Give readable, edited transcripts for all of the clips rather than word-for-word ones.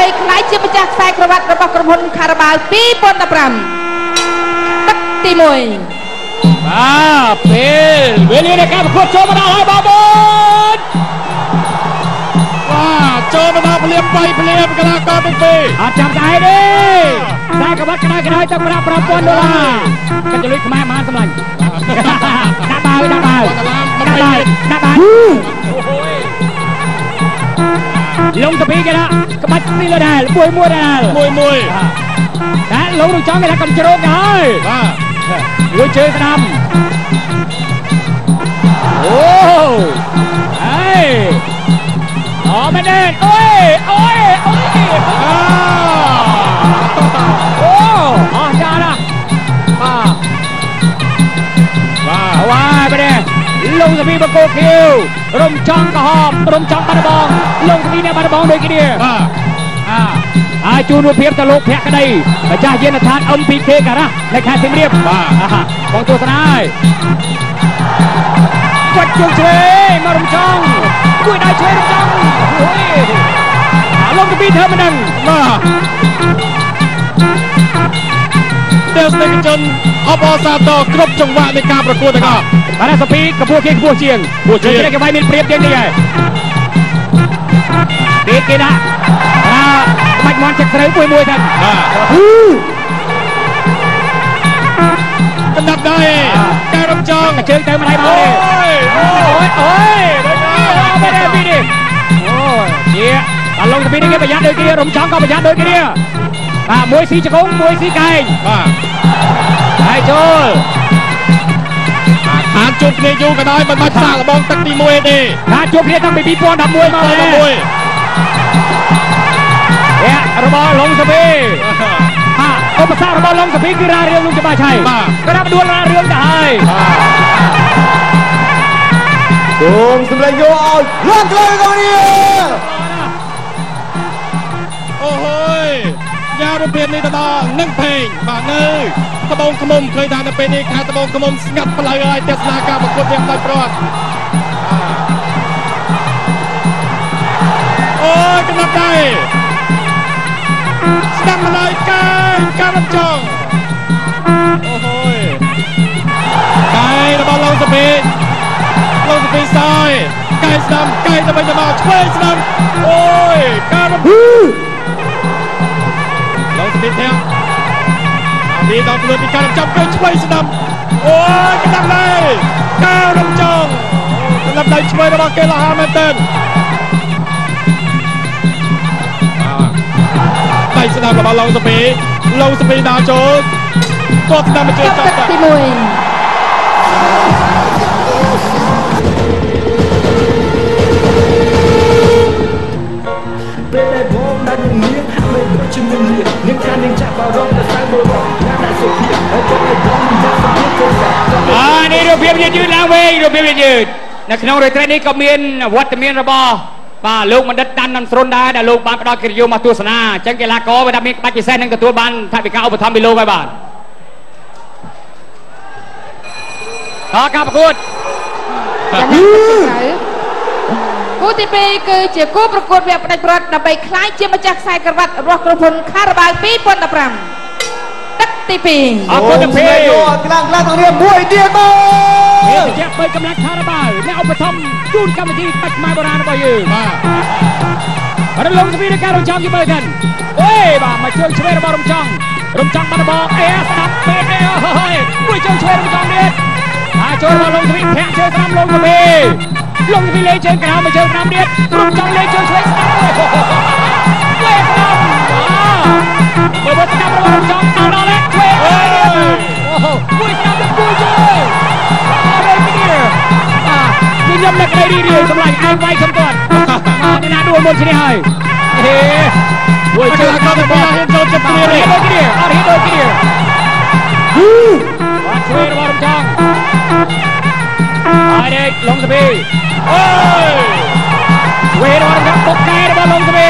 ដើម្បីក្លាយជាម្ចាស់ខ្សែក្រវ៉ាត់របស់ក្រុមហ៊ុនខារ៉ាបាវ2015ទឹកទី1បាទពេលវេលានៃការប្រកួតចូលមកដល់ហើយបងប្អូនបាទចូលមកដល់ភ្លាមបីភ្លាមកីឡាករទាំងពីរអត់ចាំស្អែកទេខ្សែក្រវ៉ាត់ក្តៅក្តៅទៅប្រាក់5000ដុល្លារកាត់ចលុយខ្មែរប៉ុន្មានសម្លាញ់ដាក់បាវដាក់បាវដាក់បាវដាក់បាវលងទៅពីគេដាក់ក្បាច់នេះលើដែរមួយមួយដែរមួយមួយតែលងនឹងចង់គេថាកំជ្រោកទៅហើយបាទលួចជើងស្ដាំអូហេអូមែនទេអូយអូយអូយអូអស់ចាណាស់បាទបាទបាទបែរលងសពីបកោខៀវរំចង់ក្រហមរំចង់បាត់ដបងលងសពីអ្នកបាត់ដបងដូចគ្នាបាទអាហើយជូនរូបភាពទៅលោកភក្តីម្ចាស់យានដ្ឋាន MPK ការ៉ាស់នៅខេត្តសៀមរាបបាទបងទស្សនាហើយគាត់ជើងឆ្វេងមករំចង់គួយដៃឆ្វេងរំចង់អូយអាលងទៅពីធ្វើមិនដឹងបាទទស្សនិកជនអបអរសាទរគ្រប់ចង្វាក់នៃការប្រកួតទាំងអស់បាទសូពីកម្ពស់គេខ្ពស់ជាងខ្ពស់ជាងគេវាយមានព្រៀបជាងនេះហើយគេគេដាក់ថាបាច់មន់ចឹកស្រូវមួយមួយទៅបាទកណ្ដាប់ដៃការរំចង់ជើងទៅម្ដាយមកទេអូយអូយអូយបែរពីនេះអូយជាអាឡុងពីនេះគេប្រយ័ត្នដូចគ្នារំចង់ក៏ប្រយ័ត្នដូចគ្នាបាទមួយស៊ីជង្គង់មួយស៊ីកែងបាទហើយចូលខានជួបគ្នាយូរក៏ដោយមិនបាច់សាកល្បងទឹកទី1ទេខានជួបគ្នាតាំងពី2011មកដែរវគ្គរបស់ឡុងសាពីហាឧបសគ្គរបស់ឡុងសាពីគឺរារឿងលោកច្បាស់ឆៃបាទក្រាបដួលរារឿងទៅហើយសូមសម្លេងយកឲ្យឡើងក្លងទាំងគ្នាអូហូយយ៉ារូបភាពនេះទៅដល់នឹងផេងបាទនៅត្បូងឃ្មុំឃើញថានៅពេលនេះខេត្តត្បូងឃ្មុំស្ងាត់ផ្លូវហើយទស្សនាការប្រកួតយ៉ាងដាច់ព្រាត់អូយកណ្ដាប់ដៃស្ដាំម្លាយកែងការរំចង់អូហូយកែងរបស់ឡុងសាពីឡុងសាពីសើយកែងស្ដាំកែងទៅវិញទៅមកឆ្វេងស្ដាំអូយការរំឡុងសាពីធាក់ពីដល់ខ្លួនពីការរំចំគេឆ្វេងស្ដាំអូយកណ្ដាប់ដៃការរំចង់កណ្ដាប់ដៃឆ្វេងរបស់គេលហាមែនទែនដៃស្ដាំរបស់ឡុងសាពីឡុងសាពីដើរចូលគាត់ស្ដាំមកជើងចាប់ទឹកទី1ពេលដែលបងដាច់នាងហាក់បីដូចជាមានលៀបនាងថានាងចាស់បារម្ភតែសៅបរោះណាដែលសុភាពហើយគាត់ឲ្យបងមិនយ៉ាសុភាពទៅសាអានេះរូបភាពយឺតឡើងវិញរូបភាពយឺតនៅក្នុងរយត្រេនេះក៏មានវត្តមានរបស់បាទលោកបណ្ឌិតតាន់ណាន់ស្រុនដែរដែលលោកបានផ្ដល់កិត្តិយសមកទស្សនាអញ្ចឹងកីឡាករវាថាមានក្បាច់ពិសេសនឹងទទួលបានថវិកាឧបត្ថម្ភពីលោកហើយបាទតការប្រកួតគូទី2គឺជាគូប្រកួតវគ្គផ្ដាច់ព្រាត់ដើម្បីក្លាយជាម្ចាស់ខ្សែក្រវ៉ាត់របស់ក្រុមហ៊ុនខារ៉ាបាវ2015ទឹកទី2អរគុណទៅយកខ្លាំងខ្លាំងទាំងនេះមួយទៀតមកនេះជាបើកម្លាំងខារ៉ាបាវអ្នកឧបត្ថម្ភជូនកម្មវិធីបាច់ខ្មែរបុរាណរបស់យើងបាទរលងសពីនៃការរំចង់យមើលសិនអូយបាទមកជើងឆ្វេងរបស់រំចង់រំចង់បាត់ដបងអេស្ដាប់ពេកអេហើយមួយជើងឆ្វេងរំចង់ទៀតហើយចូលរបស់លងសពីធាក់ជើងស្ដាំលងសពីលងសពីលេងជើងក្រោមមកជើងស្ដាំទៀតរំចង់លេងជើងឆ្វេងស្ដាំមួយឆ្វេងស្ដាំមើលមើលស្ដាំរបស់រំចង់ដល់ដល់ឆ្វេងអូមួយស្ដាំមួយជើងអរេគ្នាបាទខ្ញុំនឹកក្តីរីរាយសម្លាញ់ឯងវាយខ្ញុំគាត់បាទអ្នកណាដួលមុនឈ្នះហើយហេមួយជើងក៏ទៅហ៊ានចូលចិត្តគ្នានេះដូចគ្នាអត់ហ៊ានដូចគ្នាបាទឆ្វេងរបស់រំចង់ហើយនេះលងសពីអូយឆ្វេងរបស់រំចង់ពុកកែរបស់លងសពី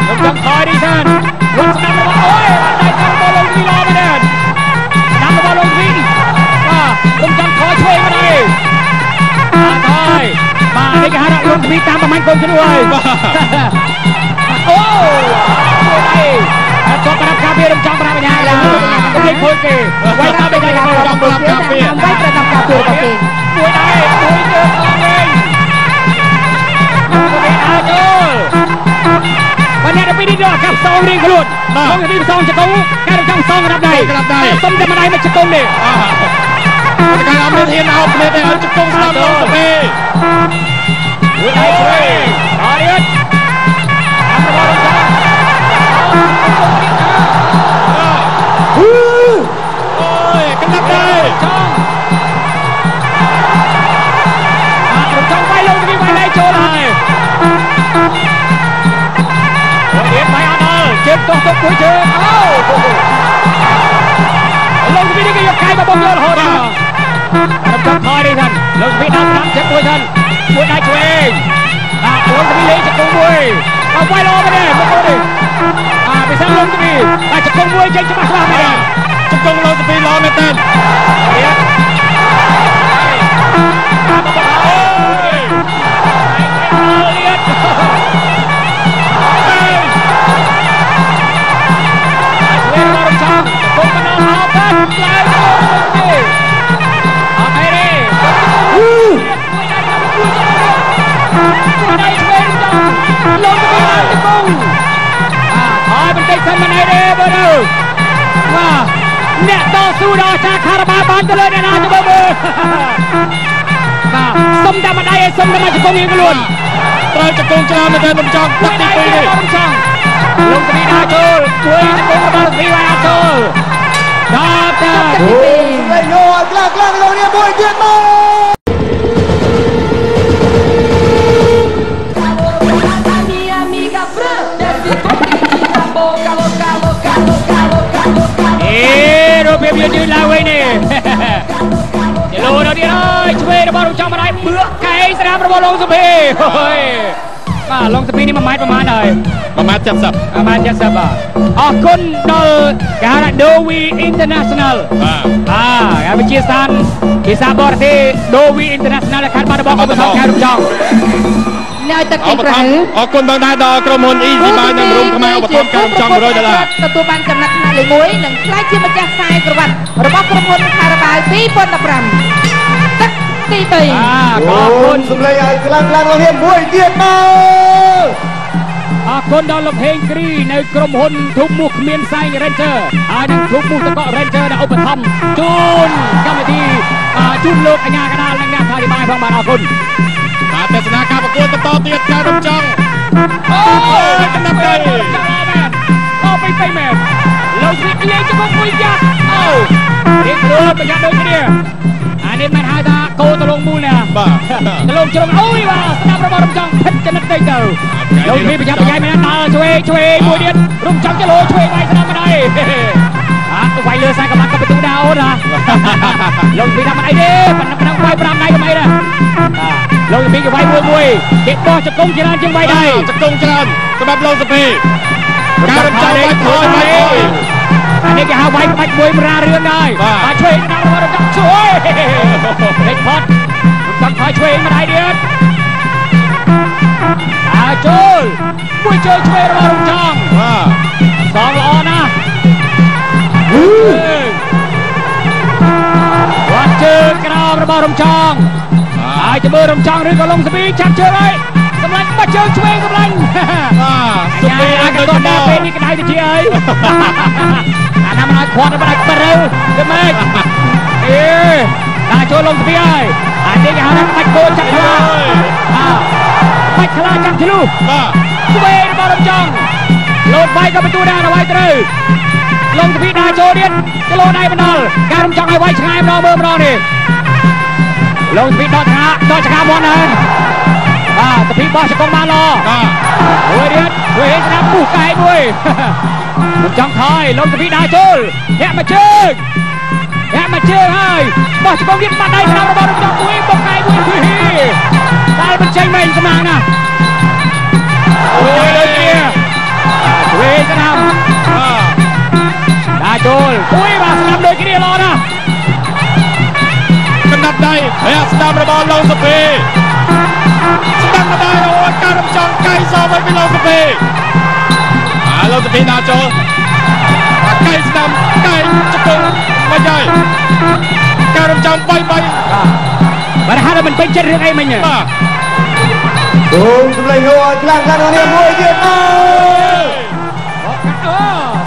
រំចង់ថយនេះសិនវត្តស្ដាំរបស់អូយបាទដៃស្ដាំរបស់លងសពីល្អមែនទេស្ដាំរបស់លងសពីបាទរំចង់ថយឆ្វេងមកដែរបាទថយបាទនេះគេហៅថាលងសពីតាមប្រមាញ់កូនជ្នួយអូ ជាប់ប្រាប់ការពាររំចង់ប្រាប់បញ្ញាឡើងកុំលេងខូចគេវាយតាមទៅ ចង់ប្រាប់ការពារវាយប្រដាប់ការពាររបស់គេ មួយដែរ មួយជើងអងវិញ មួយអាចចូល បាទ អ្នកទៅពីនេះយកអាកាសសងរៀងខ្លួន បងពីសងចកង ការរំចង់សងក្តាប់ដៃ ក្តាប់ដៃ សុំតែម្ដាយមកចកងនេះ ការអត់មានហ៊ានអោបគ្នាទេ ឲ្យជង្គង់ស្ដាំឡងសុភី មួយដៃឆ្វេងអរទៀត តាមរបស់រំចង់ អូយ ក្តាប់ដៃ ចង់ បាទ រំចង់វាយលងទីវាយដៃចូលហើយ រៀបបាយអត់ដល់ជើង ទោះទុកមួយជើង អូ លោកពីនេះគេយកកាយមកបងយករហូតដល់រំចង់ថយនេះសិន លោកពីដល់5ចិត្តមួយសិន មួយដៃឆ្វេង បាទ លោកពីលេងជង្គង់មួយ អើវាយល្អមែនទេមកអូននេះ អាពិសេសលោកពី បាទ ជង្គង់មួយចេញច្បាស់ច្បាស់មែនទេ ជង្គង់លោកពីល្អមែនទេ រៀបអូយលៀត លេងមករំចង់គុំកណ្ដោអោបឡើងចូលទេ អត់អីទេ មួយដៃ មួយដៃឆ្វេង ចង់លោកទៅបានជង្គង់ អាថយបន្តិចសិន មិនអីទេ បើទៅ បាទ អ្នកតស៊ូដល់អាចារ្យខារ៉ាបាបានទៅលើអ្នកណាទៅមើល បាទ សុំតែម្ដាយឲ្យសុំតែមកជង្គង់រៀងខ្លួន ត្រូវជង្គង់ច្រើនមែនទែន រំចង់ទឹកទី2នេះ រំចង់លោកទីដើរចូល ជួយជង្គង់របស់ទីវាយអត់ចូល ដល់តែ ទី2 លេងយកឲ្យក្លាំងក្លាំងលោកនេះមួយទៀតមក អេរូបភាពយឺតយឺតឡើងវិញនេះ ចលោដល់ទៀតហើយ ឆ្វេងរបស់រំចង់ម្ដាយ បឿកកែងស្ដាំរបស់លោកសុភី អូយ បាទ ឡុងសុភីនេះ1ម៉ែត្រប្រហែលហើយ 1ម៉ែត្រ70 1ម៉ែត្រ70 បាទ អរគុណដល់គេហៅថា Dovi International បាទ បាទ គេវិជាស្ថានភាសាបរទេស Dovi International ខេត្តបាត់ដំបង ឧបត្ថម្ភខេត្តរំចង់ អ្នកឲ្យទឹកចេញក្រៅ អរគុណបងដែរដល់ក្រុមហ៊ុន Easy Buy និងរោងខ្មែរ ឧបត្ថម្ភការចង់100ដុល្លារ ទទួលបានចំណាត់ថ្នាក់លេខ1 និងក្លាយជាម្ចាស់ខ្សែក្រវ៉ាត់របស់ក្រុមហ៊ុនខារ៉ាបាវ2015 ទឹកទី3 បាទ អរគុណ សម្លេងឲ្យខ្លាំងខ្លាំងលោកនេះមួយទៀតមក អរគុណដល់លោកហេងគ្រីនៅក្រុមហ៊ុនធូបមូសគ្មានផ្សែង Ranger ហើយនិងធូបមូសតក Ranger ដែលឧបត្ថម្ភជូនកម្មវិធី ជូនលោកអញ្ញាកដាលនិងអ្នកថាធិប្បាយផង បាទ អរគុណ បាទ ទស្សនាការប្រកួតបន្តទៀត ការរំចង់ អូយ កំណត់ដៃ ចាំមែន អូ ពេញពេញមែន លោកស្រីលេងជង្គង់មួយយ៉ាត់ អូ រៀងខ្លួនប្រយ័ត្នដូចគ្នា អានេះមិនហៅថាគោតលងមូលណា បាទ តលងជ្រុង អូយ បាទ ស្ដាប់របស់រំចង់ភិតចំណិតតិចទៅ លោកពីប្រយ័ត្នប្រយែងមែន ដើរឆ្វេងឆ្វេងមួយទៀត រំចង់ចលោឆ្វេងវាយស្ដាប់មិនអី អាទៅវាយលើខ្សែក្បាត់ក៏បន្ទូដែរអូនណា លោកពីថាមិនអីទេ ប៉ុណ្ណឹងប៉ុណ្ណឹងវាយ5ដៃក៏មិនអីដែរ បាទ លោកពីគេវាយមួយមួយ គេបោះជង្គង់ច្រើនជាងវាយដៃ ជង្គង់ច្រើនសម្រាប់លោកសុភី ការរំចង់វាយថយវាយថយ អានេះគេហៅវាយបាច់មួយមរារឿងដែរ បាទ ឆ្វេងដល់របស់រំចង់ ជួយលេចផុត រំចង់ថយឆ្វេងម្ដាយទៀត ដើរចូលមួយជើងឆ្វេងរបស់រំចង់ បាទ សងល្អណាស់ វត្តជើងក្រោមរបស់រំចង់ ហើយទៅមើលរំចង់ឬក៏លងសពី ចាប់ជើងហើយ សម្លាញ់បាត់ជើងឆ្វេង សម្លាញ់ បាទ សុភី អាចក៏ដល់ពេលនេះក្តៅទៅជាអី អាណាមិនឲ្យខាត់ មិនឲ្យប៉រើទៅម៉េច អេដាក់ចូលលងសពីហើយ អានេះគេហៅថាបាច់គោចាប់ខ្លា អាបាច់ខ្លាចាប់ឆ្លុះ បាទ ឆ្វេងរបស់រំចង់ លោតវាយក៏បន្ទូដែរ វាយត្រូវ លងសពីដើរចូលទៀត គីឡូដៃបណ្ដល់ ការរំចង់ឲ្យវាយឆ្ងាយម្ដងមើលម្ដងនេះ លងសពីដកឆាដកឆាមាត់ណា បាទ សពីបោះជង្គង់បានល្អ បាទ មួយទៀត មួយហេស្ដាប់ពុះកែមួយ រំចង់ថយ លងសពីដើរចូល ធាក់មកជើង ធាក់មកជើងហើយបោះជង្គង់ទៀត បាត់ដៃស្ដាប់របស់រំចង់ មួយបុកកែមួយ តែមិនចេញមិនស្មាងណា អូយ ដូចគ្នា ឆ្វេងស្ដាំ ដាក់ចូល អួយ បាទ ស្ដាំដូចគ្នាល្អណាស់ កណ្ដាប់ដៃហើយស្ដាំរបស់ឡុងសុភី ស្ដាំម្ដាយ អូយ ការរំចង់កៃសវិញពីឡុងសុភី អាឡុងសុភីដើរចូល កែស្ដាំកែជង្គង់មិនហើយការរំចង់3 3បាទហាត់មិនពេញចិត្តរឿងអីមិញបាទសូមសម្លេងហូឲ្យខ្លាំងខ្លាំងនេះមួយទៀតអូ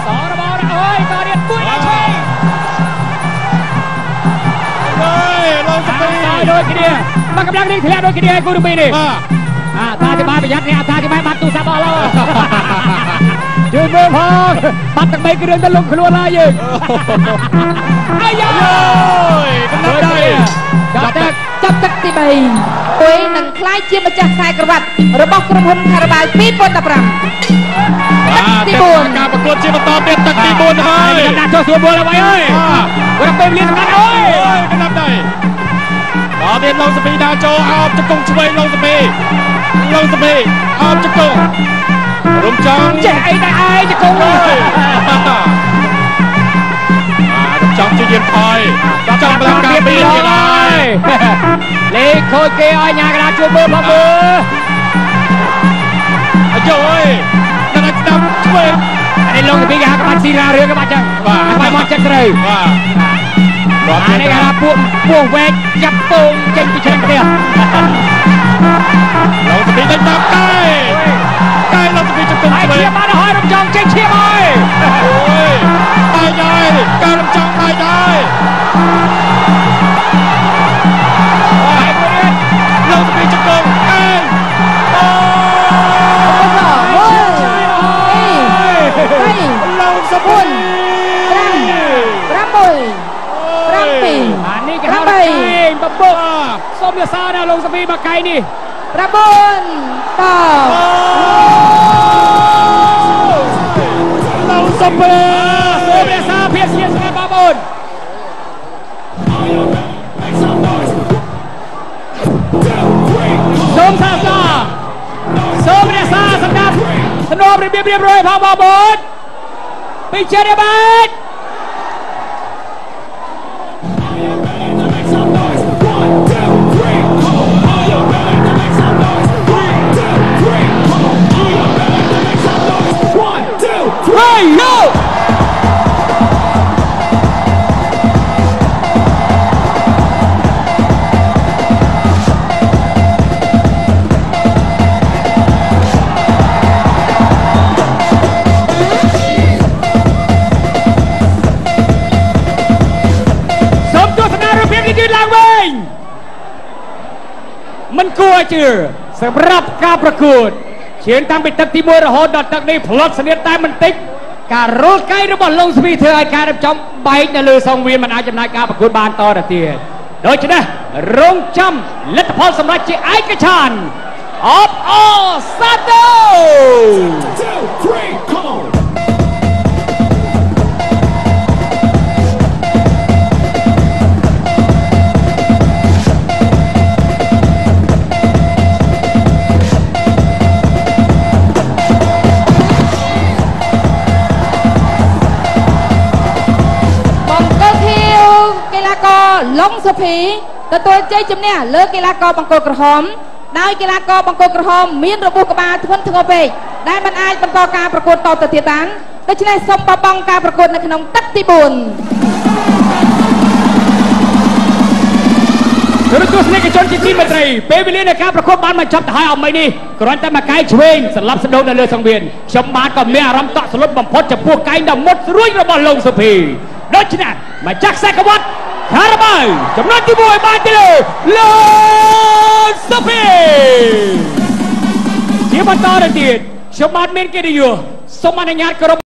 សរបរអើយតទៀតមួយដល់ឆ្វេងអើយឡងស្ពីដូចគ្នាមកកម្លាំងនេះធ្លាក់ដូចគ្នាគូរូប៊ីនេះបាទអាតាទីបាយប្រយ័ត្ននេះអាតាទីបាយបាត់ទូរស័ព្ទអស់ឡើយជួយមើលផងបាត់ទាំង3គ្រឿងទៅលងខ្លួនហើយយើងអាយ៉ាយកំណត់ដៃចាប់ទឹកចាប់ទឹកទី3មួយនឹងក្លាយជាម្ចាស់ខ្សែក្រវ៉ាត់របស់ក្រុមហ៊ុនខារ៉ាបាវ2015បាទទី4ការប្រកួតជាបន្តទៀតទឹកទី4ហើយដាក់ចុះស្រួលបួលហើយអើយគាត់ពេលវេលាសម្រាប់អើយកំណត់ដៃដល់ទៀតឡងសពីដើរចូលអោបជង្គង់ឆ្វេងឡងសពីឡងសពីអោបជង្គង់រំចង់ចេះអីតែឯងជង្គង់អើយរំចង់ជាយានថយចង់ប្រការពីទៀតហើយលេខខូចគេឲ្យញ៉ាកដាជួយមើលផងមើលអាយអើយដល់ស្ដាប់ឆ្វេងអានេះឡងសពីគេហៅក្បាច់ស៊ីរ៉ារឿងក្បាច់ចឹងបាទក្បាច់មកចិត្តត្រូវបាទអានេះគេថាពួកពោះវែកចាប់ពងចេញពីឆ្នាំងផ្ទះឡងសពីដេញតាមកែកែឡងសពីជង្គង់ឆ្វេងឈាមបានហើយរំចង់ចេញឈាមហើយអូយបាយហើយកែរំចង់បាយហើយបាយមួយទៀតឡងសពីជង្គង់កែអូឡងសពី 5 6 អានេះគេហៅថាកែងបបុកសូមសរសើរដល់លោកសពីមកកែងនេះ 9 ត លោកសពីសូមរក្សាភាពស្ងៀមស្ងាត់បងប្អូនសូមសរសើរសូមរក្សាសម្ដាប់សំណប់របៀបរៀបរយផងបងប្អូនពីចិត្តបាទHey, yo! សូមទស្សនារូបភាពនេះយឺតឡើងវិញមិនគួរឲ្យជឿសម្រាប់ការប្រកួតឈានតាំងពីទឹកទី1រហូតដល់ទឹកនេះផ្លត់ស្នៀតតែបន្តិចការរុលកៃរបស់លងស្វីធ្វើឲ្យការរៀបចំបែកនៅលើសង្វៀនមិនអាចចំណាយការប្រកួតបានតទៅទៀតដូច្នេះរងចាំលទ្ធផលសម្រាប់ជាឯកច្ឆន្ទអបអរសាទរ 2 3 come on ឡុងសុភីទទួលជ័យជំនះលើកីឡាករបង្គោលក្រហមដោយកីឡាករបង្គោលក្រហមមានរបួសក្បាលធ្ងន់ធ្ងរពេកដែលមិនអាចបន្តការប្រកួតតទៅទៀតបានដូច្នេះសូមបោះបង់ការប្រកួតនៅក្នុងទឹកទី4 ទស្សនិកជនជាទីមេត្រីពេលវេលានៃការប្រកួតបានបញ្ចប់ទៅហើយអមីនេះគ្រាន់តែមកកែឆ្វេងសន្លប់សណ្ដូងនៅលើសង្វៀនខ្ញុំបាទក៏មានអារម្មណ៍តក់ស្លុតបំផុតចំពោះកែងដ៏មុតស្រួចរបស់លោកសុភីដូច្នេះម្ចាស់ខ្សែក្រវ៉ាត់ខារ៉ាបាវចំណុចទី1បានទៅលោកសុភីជាបន្តទៅទៀតខ្ញុំបាទមានកិត្តិយសសូមអនុញ្ញាតគោរព